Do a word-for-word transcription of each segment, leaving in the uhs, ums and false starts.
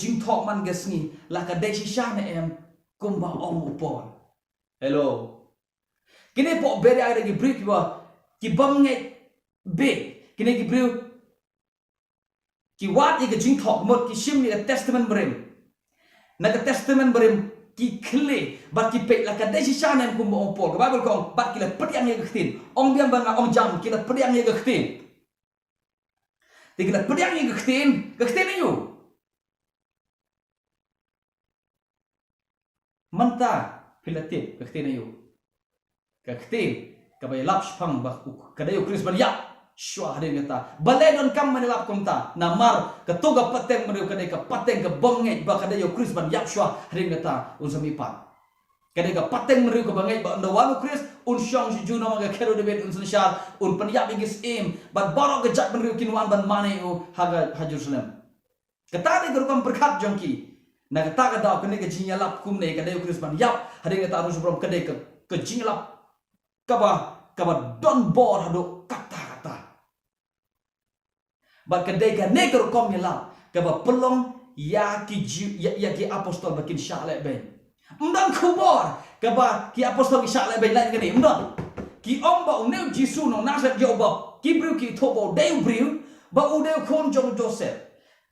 jingthoh man ka sngi la ka dei shisha ne em, kumba ong u Paul. Hello. Kine hapoh Beria ki dei ki briew kiba, ki bym ngeit beit. Kine ki briew ki wad ïa ka jingthoh, mut ki shim ïa ka Testament Barim. Na ka Testament Barim ki khlieh bad ki peit la ka dei shisha ne em kumba ong u Paul. Ka Baibl ka ong bad ki la pdiang ïa ka ktien. Ong biang ba nga ong jam, ki la pdiang ïa ka ktien. Te ki la pdiang ïa ka ktien, ka ktien aïu? Mynta phi la tip ka ktien aïu? Ka ktien kaba ïalap shaphang ba u, ka dei u Khrist ban ïap shuwa hadien kata. Balei donkam ban ïalap kumta? Namar kato ka pateng bynriew ka dei ka pateng ka bym ngeit ba ka dei u Khrist ban ïap shuwa hadien kata un sa mihpat. Ka dei ka pateng bynriew kaba ngeit ba ynda wan u Khrist un shong sha junom ha ka khet u Dabid, un synshar, un pynïap ïa ki syiem, bad baroh ka jaitbynriew kin wan ban mane ïa u ha ka, ha Jerusalem. Kata dei ka rukom pyrkhat jong ki. Na kata ka daw kane ka jingïalap kumne ka dei u Khrist ban ïap hadien kata, ruh shu burom, ka dei ka, ka jingïalap kaba, kaba don bor haduh katta katta. Bad ka dei kane ka rukom ïalap kaba pynlong ïa ki Jiw, ïa, ïa ki apostol ba kin shah lehbeiñ. Ym don khubor kaba ki apostol ki shah lehbeiñ lait kane, ym don. Ki ong ba une u Jisu nong Nasareth, ïa uba ki briew ki ïathuh ba u dei u briew, ba u dei u khun jong u Joseph.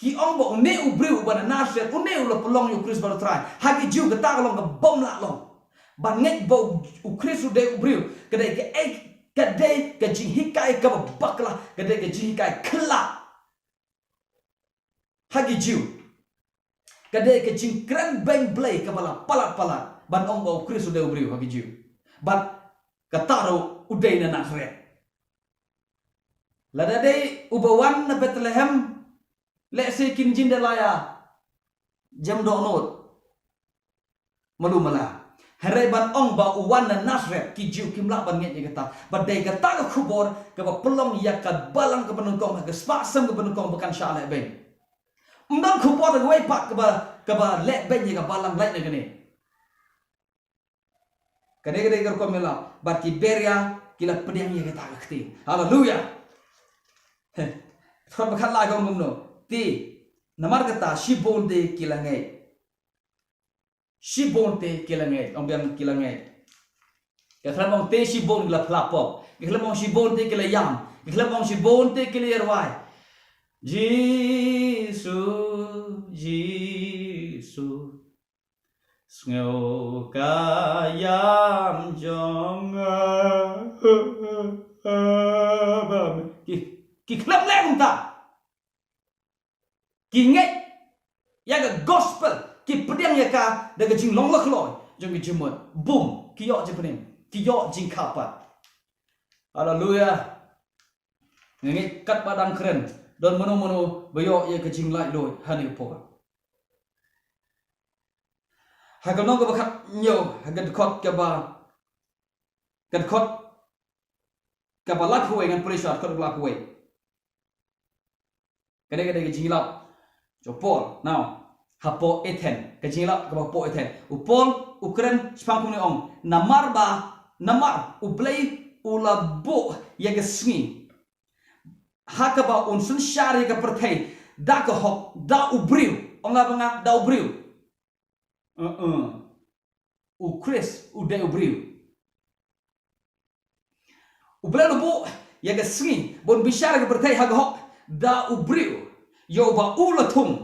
Ki ong ba une u briew uba na Nasareth, une u la pynlong ïa u Khrist bad u Trai. Ha ki Jiw kata ka long ka bym lah long. Ban ngeit ba u, u Khrist u dei u briew ka dei kaei? Ka dei ka jinghikai kaba bakla, ka dei ka jinghikai khyllah ha ki Jiw. Ka dei ka jingkren beiñ Blei kaba la palat palat ban ong ba u Khrist u dei u briew ha ki Jiw. Bad kata ruh u dei na Nasareth. Lada dei uba wan na Bethlehem, lehse kin jin da la ïa jem dohnud malu mala. Hynrei ban ong ba u wan na Nasareth, ki Jiw kim lah ban ngeit ïa kata. Bad dei kata ka khubor kaba pynlong ïa ka balang kaba nyngkong, ka spah sem kaba nyngkong ba kan shah lehbeiñ. Ym don khubor da kawei pat kaba, kaba lehbeiñ ïa ka balang lait na kane. Kane ka dei ka rukom ïalap, bad ki Beria ki la pdiang ïa kata ka ktien. Haleluya. Heh. Thot ba khatlai ka ong kumno? Te namar kata shibun te ki la ngeit. Shibun te ki la ngeit, ong biang ki la ngeit. Ka khlem ong te shibun ki la phla pop. Ka khlem ong shibun te ki la ïam. Ka khlem ong shibun te ki la ïarwai. Jisu, Jisu, sngew ka ïam jong nga. Ki, ki khlem leh kumta. Ki ngeit ïa ka gospel, ki pdiang ïa ka da ka jinglong la kloi jong ki jingmut. Bum, ki ïoh jingpynim, ki ïoh jingkyrpad. Haleluya. Nga ngeit katba dang kren, don mano mano ba ïoh ïa ka jinglaitluid ha kane ka por. Ha ka lynnong kaba khathynñiew, ha ka dkhot kaba, ka dkhot kaba laiphew wei, ngan pule shuwa dkhot kaba laiphew wei. Ka dei, ka dei ka jingïalap jong u Paul. Now, hapoh Athens, ka jingïalap kaba hapoh Athens. U Paul u kren shaphang kumne, ong, namar ba, namar U Blei u la buh ïa ka sngi ha kaba un synshar ïa ka pyrthei da ka hok, da u briew. Ong la ba nga, da u briew. Uh-uh. U Khrist u dei u briew. U Blei u la buh ïa ka sngi ba un bishar ïa ka pyrthei ha ka hok da u briew, ïa uba u la thung.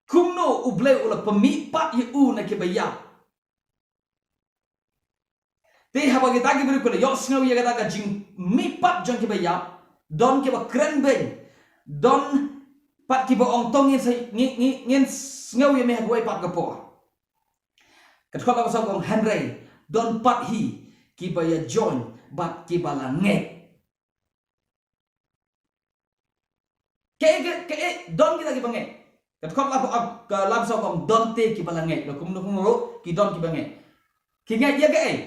Kumno U Blei u la pynmihpat ïa u na kiba ïap? Te haba kita ki briew ki la ïohsngew ïa kata ka jingmihpat jong kiba ïap, don kiba kren beiñ, don pat kiba ong, to ngin sa, ngi, ngi, ngin sngew ïa me ha kawei pat ka por. Ka dkhot laiphew saw ka ong, hynrei don pat hi kiba ïa join bad kiba la ngeit. Kaei, kaei, kaei, don kita kiba ngeit. Ka dkhot laiphew, ah, ka laiphew saw ka ong, don te kiba la ngeit. Lada kumno kumno ruh ki don kiba ngeit. Ki ngeit ïa kaei?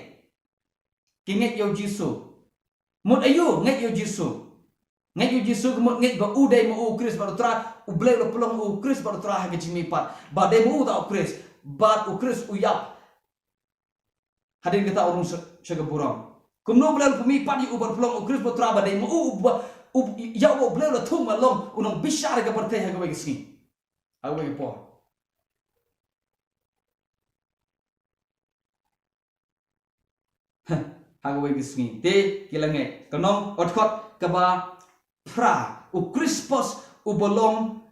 Ki ngeit ïa u Jisu. Mut aïu ngeit ïa u Jisu? Ngeit ïa u Jisu ka mut ngeit ba u dei ma u u Khrist bad u Trai, U Blei u la pynlong u u Khrist bad u Trai ha ka jingmihpat. Ba dei ma u uta u Khrist, bad u Khrist u ïap. Hadien kata u rung sha, sha ka burom. Kumno U Blei u la pynmihpat ïa u bad pynlong u u Khrist bad u Trai ba dei ma u uba, u, ïa uba U Blei u la thung ban long u nongbishar ïa ka pyrthei ha kawei ka sngi. Ha kawei ka por. Ha kawei ka sngi. Te ki la ngeit. Ka nong, dkhot kaba phra, u Krispus uba long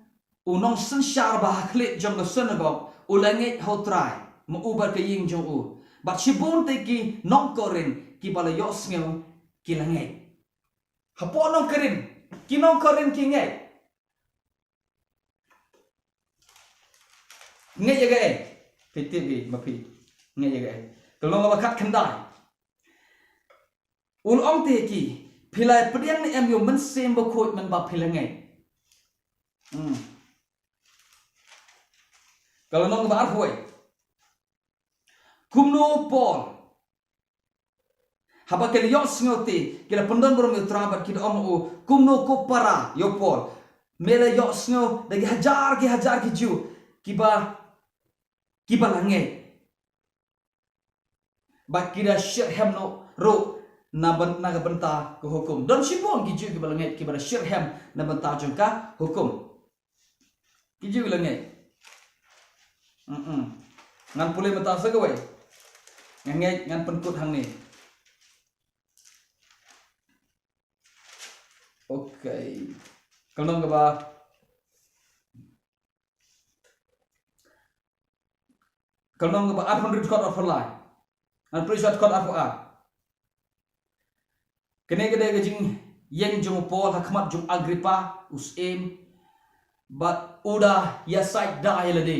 u nongsynshar ba ha khlieh jong ka synagog, u la ngeit ha U Trai, ma u bad ka ïing jong u. Bad shibun te ki nong Korinth kiba la ïohsngew ki la ngeit. Hapoh nong Korinth, ki nong Korinth ki ngeit. Ngeit ïa kaei? Phi tip hi ma phi. Ngeit ïa kaei? Ka long kaba khatkhyndai. U la ong te ki, phi la pdiang ne em ïa U Mynsiem Bakhuid mynba phi la ngeit? Hmm. Ka long kaba arphew. Kumno Paul? Haba ki la ïohsngew te, ki la pyndon burom ïa U Trai bad ki da ong u, kumno ko para, ïa u Paul? Me la ïohsngew da ki hajar, ki hajar ki Jiw, kiba, kiba la ngeit. Bad ki da shitrhem noh ruh na byn-, na ka bynta ka hukum. Don shibun ki Jiw kiba la ngeit, kiba da shitrhem na bynta jong ka hukum. Ki Jiw la ngeit. Mm-mm. Ngan pule mynta sa kawei. Ngan ngeit, ngan pynkut hangne. Okay. Ka long kaba, ka long kaba arphew hynriew, dkhot arphew lai. Ngan pule sha dkhot arphew ar. Kane ka dei ka jingïeng jong u Paul ha khmat jong u Agrippa u syiem. Bad u da ïasaid da ïa lade.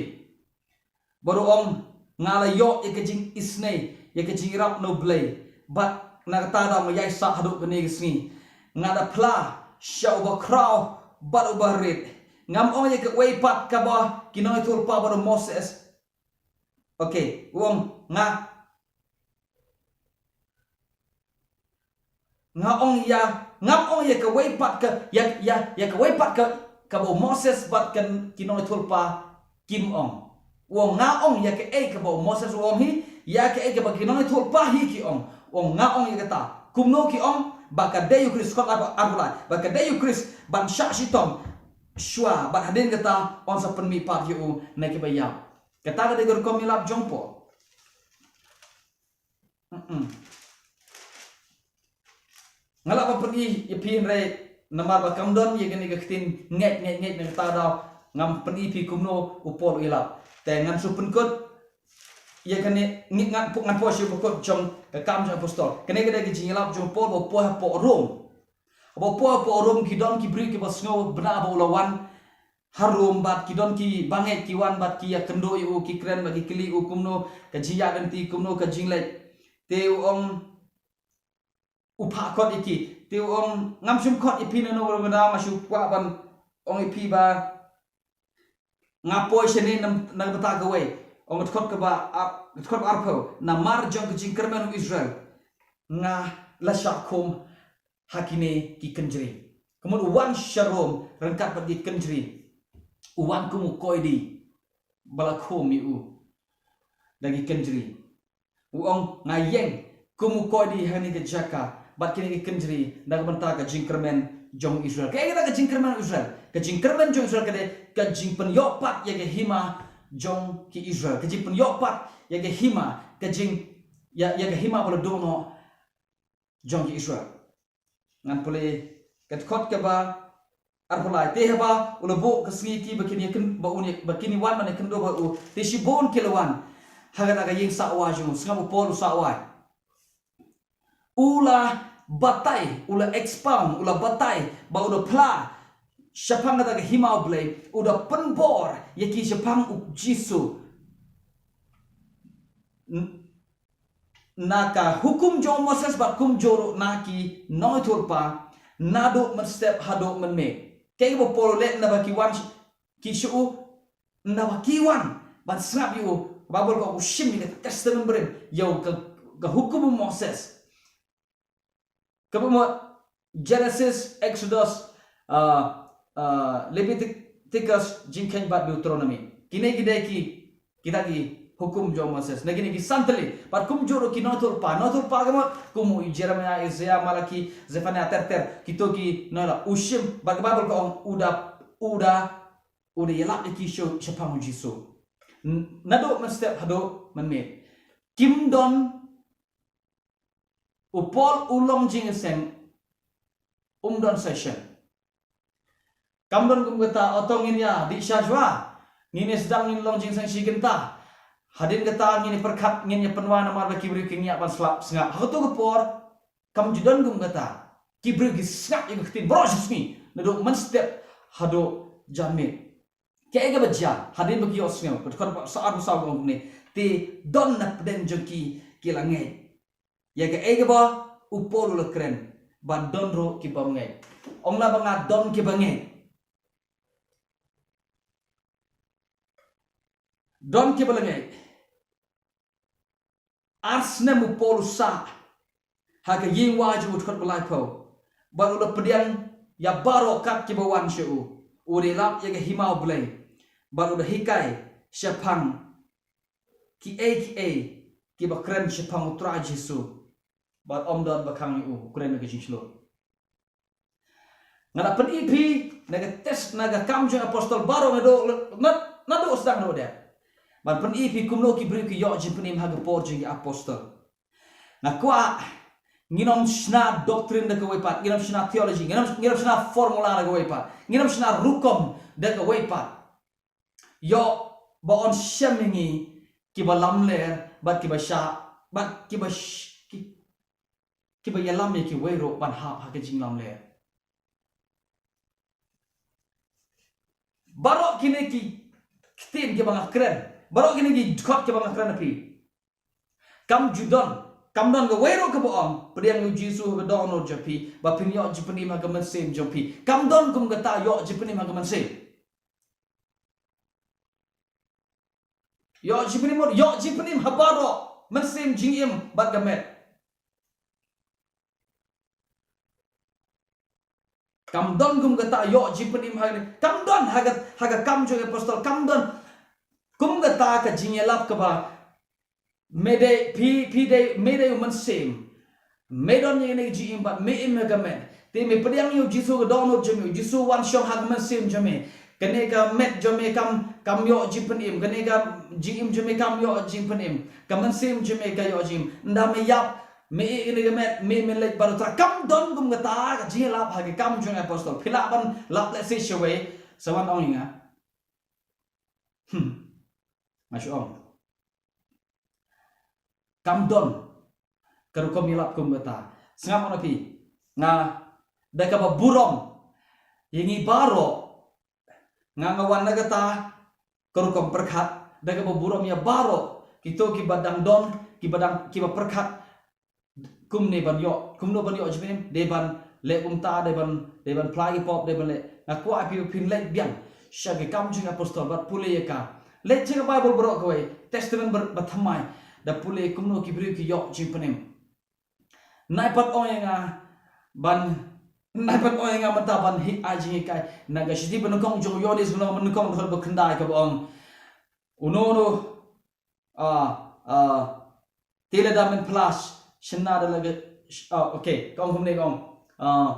Bad u ong, nga la ïoh ïa ka jingisynei, ïa ka jingïarap na U Blei. Bad na kata ka daw nga ïaisah haduh kane ka sngi. Nga da phla sha uba khraw bad uba rit. Ngam ong ïa kawei pat kaba ki nongïathuhlypa bad u Moses. Okay, u ong nga, nga ong ïa, ngam ong ïa kawei pat ka, ïa, ïa, ïa kawei pat ka, kaba u Moses bad ka ki nongïathuhlypa kim ong. U ong nga ong ïa kaei kaba u Moses u ong hi, ïa kaei kaba ki nongïathuhlypa hi ki ong. U ong nga ong ïa kata. Kumno ki ong, ba ka dei u Khrist, dkhot arphew lai. Ba ka dei u Khrist, ban shah shitom shuwa, bad hadien kata, yn sa pynmih pat ïa u na kiba ïap. Kata ka dei ka rukom ïalap jong u Paul. Mm-mm. Nga lah ban pyni ïa phi hynrei namar ba kam don ïa kane ka ktien ngeit, ngeit, ngeit na kata ka daw, ngam pyni phi kumno u Paul u ïalap. Te ngan shu pynkut ïa kane, ngi-, ngan pu-, ngan poi sha u bakut jong ka Kam jong Apostol. Kane ka dei ka jingïalap jong u Paul ba u poi hapoh Rom. Ba u poi hapoh Rom ki don ki briew kiba sngew bna ba u la wan ha Rom bad ki don ki bangeit ki wan bad ki ïakynduh ïa u, ki kren bad ki kylli u kumno ka jingïaid lynti, kumno ka jingleit. Te u ong, u phah khot ïa ki. Te u ong, ngam shym khot ïa phi nano nano, nga shu kwah ban ong ïa phi ba nga poi shane na, na bynta kawei. Ong dkhot kaba ar-, dkhot arphew, namar jong ka jingkyrmen u Israel nga la shah khum ha kine ki kynjri. Kumno u wan sha Rom ryngkat bad ki kynjri? U wan kum u koidi ba la khum ïa u da ki kynjri. U ong nga ïeng kum u koidi ha kane ka jaka bad kine ki kynjri na ka bynta ka jingkyrmen jong Israel. Kaei kata ka jingkyrmen Israel? Ka jingkyrmen jong Israel ka dei ka jingpynïoh pat ïa ka hima jong ki Israel. Ka jingpynïoh pat ïa ka hima, ka jing, ïa, ïa ka hima ba la duh noh jong ki Israel. Ngan pule ka dkhot kaba arphew lai. Te haba u la buh ka sngi ki ba kin ïakyn-, ba un ïa-, ba kin ïa wan ban ïakynduh bad u, te shibun ki la wan ha kata ka ïing sah wai jong u. Sngap u Paul u sah wai. U la batai, u la expound, u la batai, ba u la phla shaphang kata ka hima U Blei, u da pynbor ïa ki shaphang u Jisu. N-, na ka hukum jong u Moses bad kumjuh ruh na ki nongïathuhlypa, naduh mynstep haduh mynmiet. Kaei kaba u Paul u leh, naba ki wan sh-, ki sha u, naba ki wan ban sngap ïa u. Ka Baibl ka ong u shim ïa ka Testament Barim, ïa u ka, ka hukum u Moses. Kaba mut Genesis, Exodus, ah, ah, Leviticus, Jingkheiñ bad Deuteronomy. Kine ki dei ki, kita ki hukum jong Moses. Na kine ki san tylli. Bad kumjuh ruh ki nongïathuhlypa. Nongïathuhlypa ka mut, kum u Jeremiah, Isaiah, Malaki, Zephaniah, ter ter. Kito ki nongïalam, u shim, bad ka Baibl ka ong u da, u da, u da ïalap ïa ki sha, shaphang u Jisu. N-, naduh mynstep haduh mynmiet. Kim don, u Paul u long jingïaseng, um don session. Kam don kum kata, o to ngin ïa dih sha shuwa. Ngin ïa sdang, ngin long jingïaseng shi kynta. Hadien kata ngin ïa pyrkhat, ngin ïa pynwan namar ba ki briew ki ngiah ban slap, sngap. Ha kato ka por, kam ju don kum kata. Ki briew ki sngap ïa ka ktien baroh shi sngi. Naduh mynstep haduh janmiet. Kaei kaba jia, hadien ba ki ïohsngew, ka dkhot ba saw ar ba saw ka ong kumne, te don na pdeng jong ki, ki la ngeit. Ïa kaei kaba u Paul u la kren, ba don ruh ki bym ngeit. Ong la ba nga don ki ba ngeit. Don ki ba la ngeit. Ar snem u Paul u sah ha ka ïing wah jong u, dkhot ba laiphew. Bad u la pdiang ïa baroh kat kiba wan sha u. U da ïalap ïa ka hima U Blei. Bad u da hikai shaphang kiei kiei kiba kren shaphang U Trai Jisu. Bad ym don ba khang ïa u, u kren da ka jingshlur. Nga da pyni phi na ka test, na ka Kam jong Apostol baroh, naduh, na, naduh sdang haduh dep. Ban pyni phi kumno ki briew ki ïoh jingpynim ha ka por jong ki apostol. Nga kwah ngin ym shna doctrine da kawei pat, ngin ym shna theology, ngin ym, ngin ym shna formula da kawei pat, ngin ym shna rukom da kawei pat. Ïoh ba yn shem ïa ngi kiba lamler, bad kiba shah, bad kiba sh-, ki, kiba ïalam ïa kiwei ruh ban hap ha ka jinglamler. Baroh kine ki ktien kiba nga kren, baroh kine ki dkhot kiba nga kren ha phi. Kam ju don, kam don kawei ruh kaba ong, pdiang ïa u Jisu ha ka dohnud jong phi, ba phin ïoh jingpynim ha ka mynsiem jong phi. Kam don kum kata ïoh jingpynim ha ka mynsiem. Ïoh jingpynim, ïoh jingpynim ha baroh, mynsiem, jingim, bad ka met. Kam don kum kata ïoh jingpynim ha, kam don ha ka, ha ka Kam jong Apostol, kam don kum kata ka jingïalap kaba me dei, phi, phi dei, me dei u mynsiem. Me don ïa kane ka jingim bad me im ha ka met. Te me pdiang ïa u Jisu ha ka dohnud jong me, u Jisu wan shong ha ka mynsiem jong me. Kane ka met jong me kam, kam ïoh jingpynim. Kane ka jingim jong me kam ïoh jingpynim. Ka mynsiem jong me ka ïoh jingim. Ynda me ïap, me ïeh ïa kane ka met, me, me leit bad U Trai. Kam don kum kata ka jingïalap ha ka Kam jong Apostol. Phi lah ban lap lehse shawei, sa wan ong ïa nga. Hmm. Nga shu ong. Kam don ka rukom ïalap kum kata. Sngap mo na phi. Nga da kaba burom ïa ngi baroh. Nga, nga wan na kata ka rukom pyrkhat da kaba burom ïa baroh kito kiba dang don, kiba dang, kiba pyrkhat kumne ban ïoh, kumno ban ïoh jingpynim, dei ban leh kumta, dei ban, dei ban phla ïa ki pop, dei ban leh. Nga kwah ïa phi ba phin leit biang sha ka Kam jong Apostol bad pule ïa ka. Leit sha ka Baibl baroh kawei, Testament bar-, bathymmai, da pule kumno ki briew ki ïoh jingpynim. Nai pat ong ïa nga ban, nai pat ong ïa nga mynta ban hi-, ai jinghikai na ka shithi ba nyngkong jong u Ïoannis, lynnong ba nyngkong, dkhot ba khyndai, kaba ong, uno uno, ah, ah, te lada men phla, shynna da la ka, sh-, ah, okay, ka ong kumne, ka ong, ah,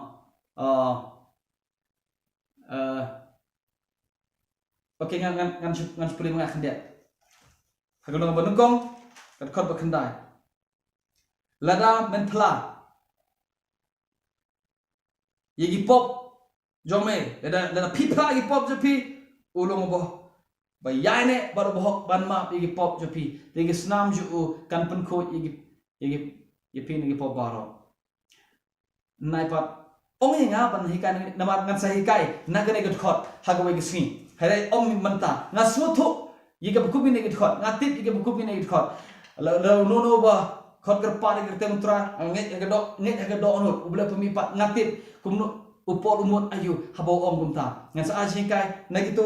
ah, ah, okay, ngan, ngan, ngan shu, ngan shu pule ma nga khyndiat. Ha ka lynnong ba nyngkong, ka dkhot ba khyndai. Lada men phla ïa ki pop jong me, lada, lada phi phla ïa ki pop jong phi, u long uba, ba ïaineh bad uba hok ban map ïa ki pop jong phi. Te ka snam jong u kan pynkhuid ïa ki, ïa ki, ïa phi na ki pop baroh. Nai pat ong ïa nga ban hikai, namar ngan sa hikai na kane ka dkhot ha kawei ka sngi. Hynrei ym mynta, nga sngewthuh ïa kaba kum kine ki dkhot, nga tip ïa kaba kum kine ki dkhot. La, la, uno uno ba khot kyrpad ïa ka kyrteng U Trai, ngeit ha ka doh, ngeit ha ka dohnud, U Blei pynmih pat, nga tip kumno u Paul u mut aïu haba u ong kumta. Ngan sa ai jinghikai na kito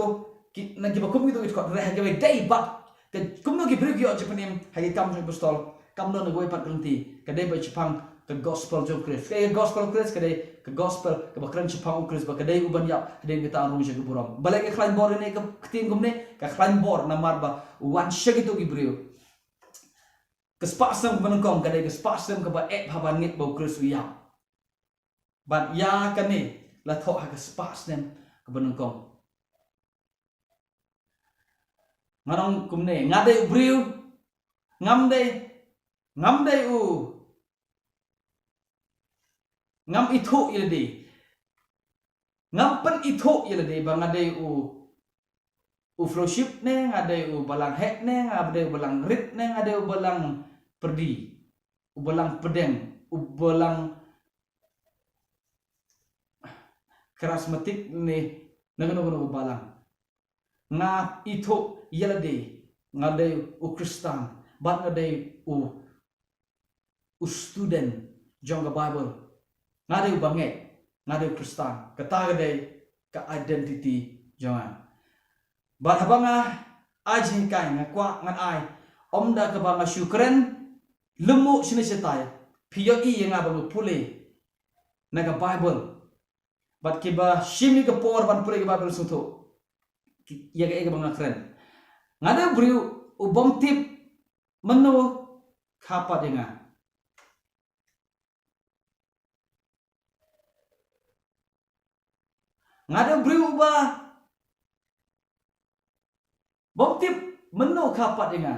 ki, na kiba kum kito ki dkhot, hynrei ha kawei dei bad ka, kumno ki briew ki ïoh jingpynim ha ki Kam jong Apostol. Kam don na kawei pat ka lynti, ka dei ba shaphang ka gospel jong u Khrist. Ka gospel u Khrist ka dei ka gospel kaba kren shaphang u Khrist, ba ka dei u ban ïap hadien kata, rung sha ka burom. Balei ka khlaiñ bor ïa kane ka ktien kumne? Ka khlaiñ bor namar ba u wan sha kito ki briew Ka spah snem kaba nyngkong ka dei ka spah snem kaba eh haba ngeit ba u Khrist u ïap. Bad ïa kane la thoh ha ka spah snem kaba nyngkong. Nga ong kumne, nga dei u briew, ngam dei, ngam dei u, ngam ithuh ïa lade. Ngam pynithuh ïa lade ba nga dei u, u fellowship ne, nga dei u balang heh ne, nga dei u balang rit ne, nga dei u balang pyrdi, u balang pdeng, u balang charismatic ne, na kano kano ka balang. Nga ithuh ïa lade, nga dei u Khristan, bad nga dei u, u student jong ka Bible. Nga dei u bangeit, nga dei u Khristan. Kata ka dei ka identity jong nga. Bad haba nga ai jinghikai, nga kwah ngan ai, ym da kaba nga shu kren lyngngoh shane shatai, phi ïohi ïa nga ba nga pule na ka Bible. Bad kiba shim ïa ka por ban pule ka Bible sngewthuh ïa kaei kaba nga kren. Nga dei u briew u bym tip mano kha pat ïa nga. Nga dei u briew uba bym tip mano kha pat ïa nga.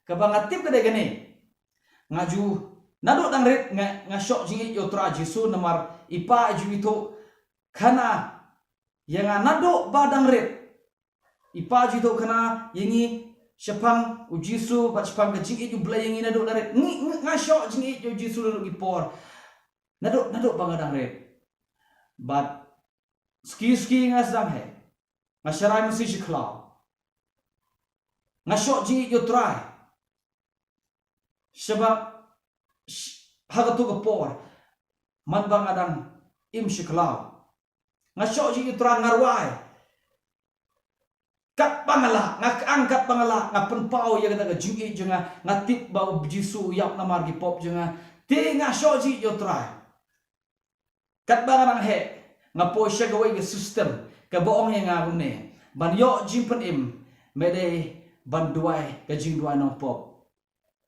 Kaba nga tip ka dei kane. Nga ju naduh dang rit nga, nga shoh jingïeit ïa u Trai Jisu namar i pa i ju ithuh khana ïa nga naduh ba dang rit. I pa i ju ithuh khana ïa ngi shaphang u Jisu bad shaphang ka jingïeit u Blei ïa ngi naduh dang rit. Ngi, ngi, nga shoh jingïeit ïa u Jisu naduh ki por. Naduh, naduh ba nga dang rit. Bad suki suki nga sdang heh. Nga sharai masi shi khlaw. Nga shoh jingïeit ïa u Trai. Shaba sh-, ha kato ka por man ba nga dang im shi khlaw. Nga shoh jingïeit ïa u Trai, nga rwai katba nga lah, nga kang katba nga lah, nga pynpaw ïa kata ka jingïeit jong nga, nga tip ba u Jisu u ïap namar ki pop jong nga. Te nga shoh jingïeit ïa u Trai. Katba nga dang heh, nga poi sha kawei ka system kaba ong ïa nga kumne, ban ïoh jingpynim me dei ban duwai ka jingduwai nongpop.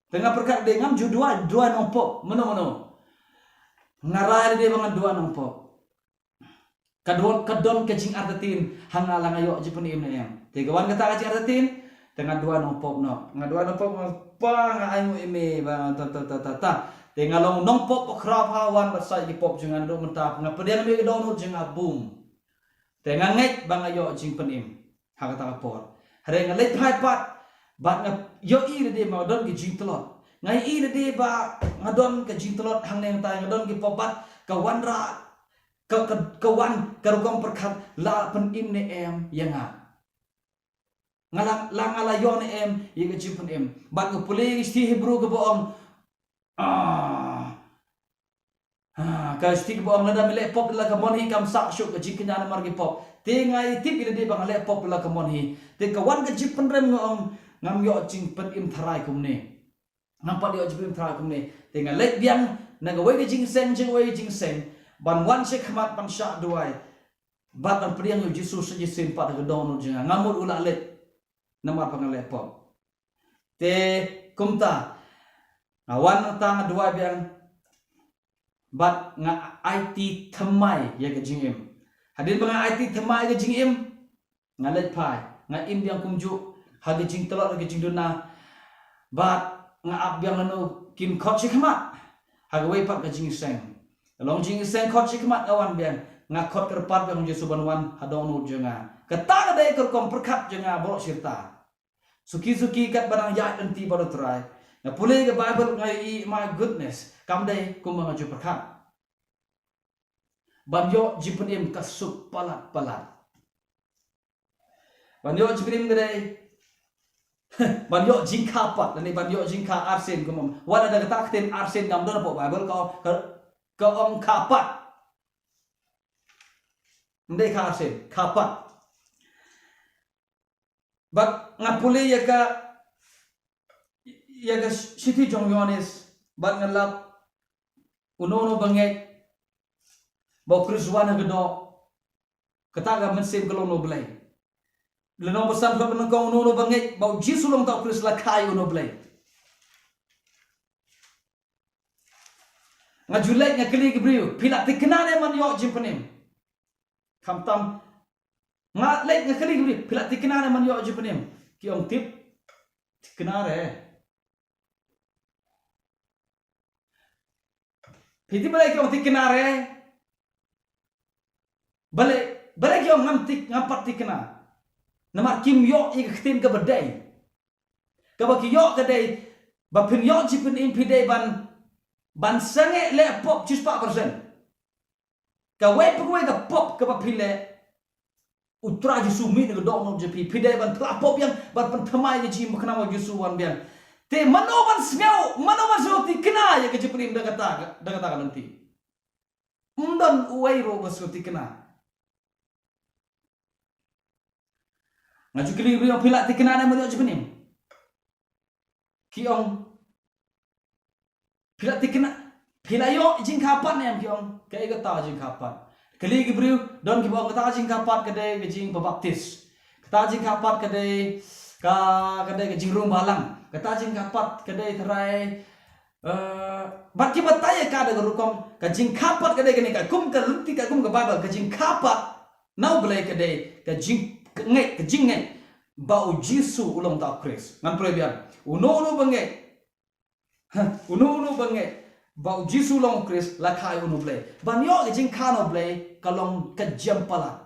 Te nga pyrkhat, dei ngam ju duwai, duwai nongpop mano mano. Nga rai dei ba ngan duwai nongpop. Ka don, ka don ka jingartatien ha nga la nga ïoh jingpynim ne em. Te ka wan kata ka jingartatien, te nga duwai nongpop noh. Nga duwai nongpop, nga, Pa, nga ainguh ïa me ba ta ta ta ta ta. Te nga long nongpop ba khraw, Pa, wan bad sa ïa ki pop jong nga. Naduh mynta nga pdiang ïa ka dohnud jong nga bun. Te nga ngeit ba nga ïoh jingpynim ha kata ka por. Hynrei nga leit phai pat bad nga ïohi lade ba nga don ki jingtlot. Nga ïohi lade ba nga don ka jingtlot hangne hangtai, nga don ki pop bad ka wanrah, ka, ka, ka wan ka rukom pyrkhat, la pynim ne em ïa nga. Nga la, la nga la ïoh ne em ïa ka jingpynim. Bad nga pule ïa ka shithi Hebru kaba ong, ah, ah, ka shithi kaba ong, lada me leh pop da la ka mon hi, kam sah shuh ka jingkñia namar ki pop. Te nga ïatip ïa lade ba nga leh pop da la ka mon hi. Te ka wan ka jingpynrem, nga ong ngam ïoh jingpynim tharai kumne. Ngam pat ïoh jingpynim tharai kumne. Te nga leit biang na kawei ka jingïaseng, jingkawei ka jingïaseng, ban wan sha khmat ban shah duwai. Bad ban pdiang ïa u Jisu sa shisien pat ha ka dohnud jong nga. Nga mut u la leit namar ba nga leh pop. Te kumta nga wan nangta, nga duwai biang bad nga aiti thymmai ïa ka jingim. Hadien ba nga aiti thymmai ïa ka jingim, nga leit phai, nga im biang kumjuh ha ka jingtlot, ha ka jingduna. Bad nga ap biang lano, kim khot shi khmat ha kawei pat ka jingïaseng. Ka long jingïaseng khot shi khmat, nga wan biang, nga khot kyrpad biang ïa u Jisu ban wan ha dohnud jong nga. Kata ka dei ka rukom pyrkhat jong nga baroh shi rta. Suki suki katba dang ïaid lynti bad u Trai, nga pule ka Bible, nga ïohi, my goodness, kam dei kumba nga ju pyrkhat. Ban ïoh jingpynim ka suk palat palat. Ban ïoh jingpynim ka dei ban ïoh jingkha pat, lane ban ïoh jingkha arsien kumba. Wat la da kata ka ktien arsien kam don hapoh Bible, ka, ka, ka ong kha pat. Ym dei kha arsien, kha pat. Bad nga pule ïa ka, ïa ka shithi jong u Ïoannis, bad nga lap, uno uno ba ngeit ba u Khrist u wan ha ka doh, kata ka mynsiem ka long na u Blei. Lynnong ba san, dkhot ba nyngkong, uno uno ba ngeit ba u Jisu long uta u Khrist la kha ïa u na u Blei. Nga ju leit nga kylli ki briew, phi la thikna ne em ban ïoh jingpynim? Khamtam, nga leit nga kylli ki briew, phi la thikna ne em ban ïoh jingpynim? Ki ong tip, thikna re. Phi tip balei ki ong thikna re? Balei, balei ki ong ngam thik, ngam pat thikna? Namar kim ïoh ïa ka ktien kaba dei. Kaba ki ïoh ka dei, ba phin ïoh jingpynim phi dei ban, ban sangeh leh pop shispah percent. Kawei pa kawei ka pop kaba phi leh, U Trai Jisu mih na ka dohnud jong phi. Phi dei ban phla pop biang, ban pynthymmai ïa ka jingmut khnang ba U Jisu u wan biang. Te mano ban sngew, mano ban sngew thikna ïa ka jingpynim da kata, da kata ka lynti? Ym don uwei ruh ba sngew thikna. Nga ju kylli ki briew, phi la thikna ne em ban ïoh jingpynim? Ki ong, phi la thikna, phi la ïoh jingkha pat ne em, ki ong. Kaei kata jingkha pat? Kylli ki briew, don kiba ong kata jingkha pat ka dei ka jingpabaptis. Kata jingkha pat ka dei ka, ka dei ka jingrung balang. Kata jingkha pat ka dei tharai, eh, bad ki batai ïa ka da ka rukom, ka jingkha pat ka dei kane, ka kum ka lynti, ka kum ka Baibl, ka jingkha pat na U Blei ka dei ka jingngeit, ka jingngeit ba U Jisu u long uta U Khrist. Ngan pule biang. Uno uno ba ngeit, ha, uno uno ba ngeit ba U Jisu u long U Khrist la kha ïa U Blei. Ban ïoh ka jingkha na U Blei ka long ka jingpalat.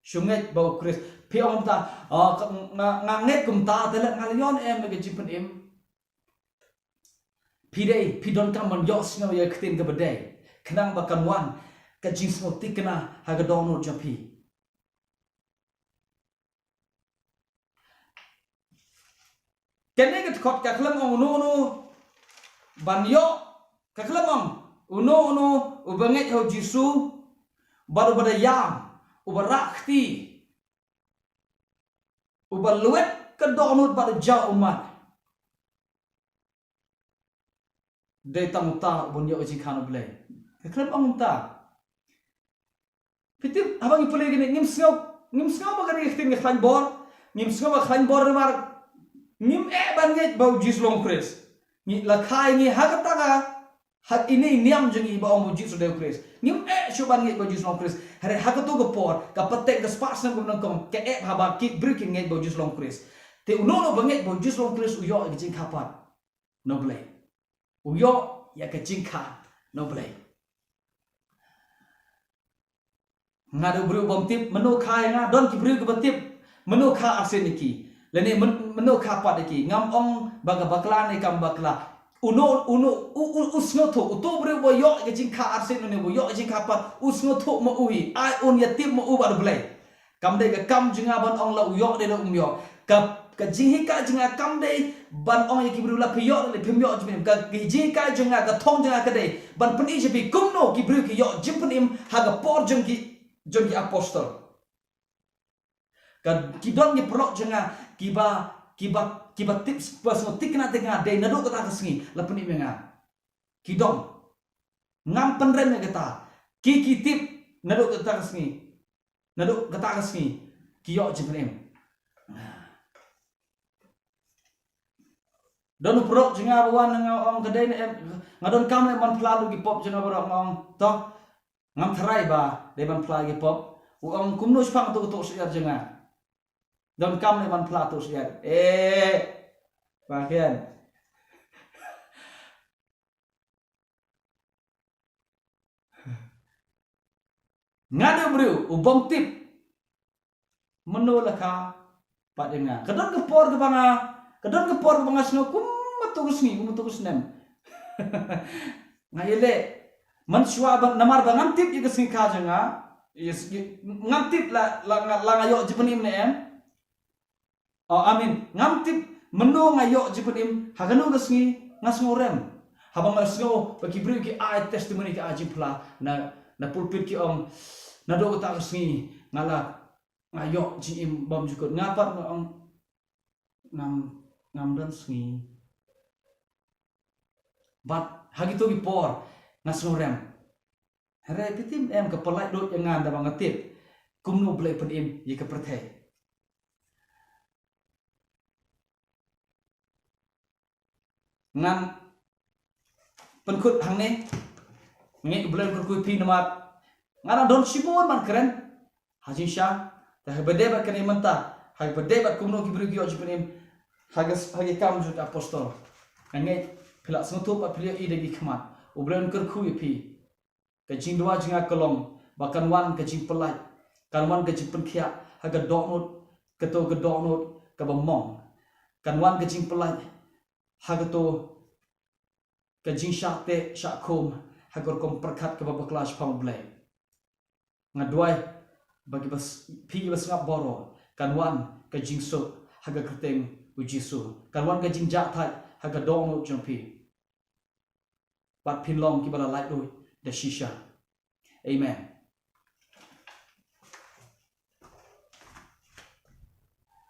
Shu ngeit ba U Khrist. Phi ong kumta, ah, ka, nga, nga ngeit kumta, te leh nga la ïoh ne em ka jingpynim? Phi dei, phi donkam ban ïohsngew ïa ka ktien kaba dei, khnang ba kan wan ka jingsngew thikna ha ka dohnud jong phi. Kane ka dkhot ka khlem ong uno uno ban ïoh, ka khlem ong uno uno uba ngeit ha U Jisu, bad uba da ïam, uba rah kti, uba lwet ka dohnud bad u jaw ummat, dei tang uta uban ïoh ka jingkha na U Blei. Ka khlem ong uta. Phi tip, haba ngi pule kine, ngim sngew, ngim sngew ba kane ka ktien ka khlaiñ bor, ngim sngew ba khlaiñ bor namar ngim eh ban ngeit ba U Jisu u long U Khrist. Ngi la kha ïa ngi ha kata ka, ha ine i niam jong ngi ba ong ba U Jisu u dei U Khrist. Ngim eh shuh ban ngeit ba U Jisu u long U Khrist. Hynrei ha kato ka por, ka pateng ka spah snem kaba nyngkong, ka eh haba ki briew ki ngeit ba U Jisu u long U Khrist. Te uno uno ba ngeit ba U Jisu u long U Khrist u ïoh ïa ka jingkha pat na U Blei. U ïoh ïa ka jingkha na U Blei. Nga dei u briew bym tip, mano kha ïa nga, don ki briew kiba tip mano kha arsien ïa ki, lane men-, mano kha pat ïa ki. Ngam ong ba ka bakla ne kam bakla. Uno, uno, u, u, u sngewthuh, uto u briew ba ïoh ïa ka jingkha arsien, une ba ïoh ïa ka jingkha pat, u sngewthuh ma u hi, ai un ïa tip ma u bad U Blei. Kam dei ka kam jong nga ban ong la u ïoh ne la um ïoh. Ka, ka jinghikai jong nga kam dei ban ong ïa ki briew la phi ïoh ne la phim ïoh jingpynim. Ka, ka jinghikai jong nga, ka thong jong nga ka dei ban pyni sha phi kumno ki briew ki ïoh jingpynim ha ka por jong ki, jong ki apostol. Ka, ki don ki paralok jong nga kiba, kiba, kiba tip, ba sngewthuh thikna te nga dei naduh kata ka sngi la pynim ïa nga. Ki don. Ngam pynrem ïa kata. Ki, ki tip naduh kata ka sngi. Naduh kata ka sngi ki ïoh jingpynim. Don u paralok jong nga ba wan, nga ong ka dei ne em, nga donkam ne em ban phla ïa ki pop jong nga baroh, nga ong to. Ngam tharai ba dei ban phla ïa ki pop. U ong kumno shaphang to, to syiar jong nga. Donkam ne em ban phla to syiar. Eh. Ba khian. Nga dei u briew u bym tip mano la kha pat ïa nga. Ka don ka por kaba nga, ka don ka por kaba nga sngew kum ma to ka sngi, kum ma to ka snem. Nga ïaleh mynshuwa ba, namar ba ngam tip ïa ka sngi kha jong nga. Ïa s-, ïa, ngam tip la, la, la nga ïoh jingpynim ne em. Oh, amen. Ngam tip mano nga ïoh jingpynim, ha kano ka sngi nga sngewrem. Haba nga sngew ba ki briew ki ai testimony, ki ai jingphla na, na pulpit, ki ong naduh kata ka sngi nga la, nga ïoh jingim bymjukut. Nga pat nga ong ngam, ngam don sngi. Bad ha kito ki por nga sngewrem. Hynrei phi tip em, ka pyllait dud ïa nga da ba nga tip kumno U Blei u pynim ïa ka pyrthei. Ngan pynkut hangne. Nga ngeit U Blei un kyrkhu ïa phi namar nga dang don shibun ban kren ha jingshisha. Te haba dei bad kane mynta, haba dei bad kumno ki briew ki ïoh jingpynim ha ka, ha ka kam jong ki apostol. Nga ngeit phi la sngewthuh bad phi la ïohi da ki khmat. U Blei un kyrkhu ïa phi. Ka jingduwai jong nga ka long ba kan wan ka jingpyllait, kan wan ka jingpynkhiah ha ka dohnud, kato ka dohnud kaba mong. Kan wan ka jingpyllait ha kato ka jingshah teh shah khum ha ka rukom pyrkhat kaba bakla shaphang U Blei. Nga duwai ba kiba s-, phi kiba sngap baroh, kan wan ka jingsuk ha ka kyrteng U Jisu. Kan wan ka jingjahthait ha ka dohnud jong phi. Bad phin long kiba la laitluid da shisha. Amen.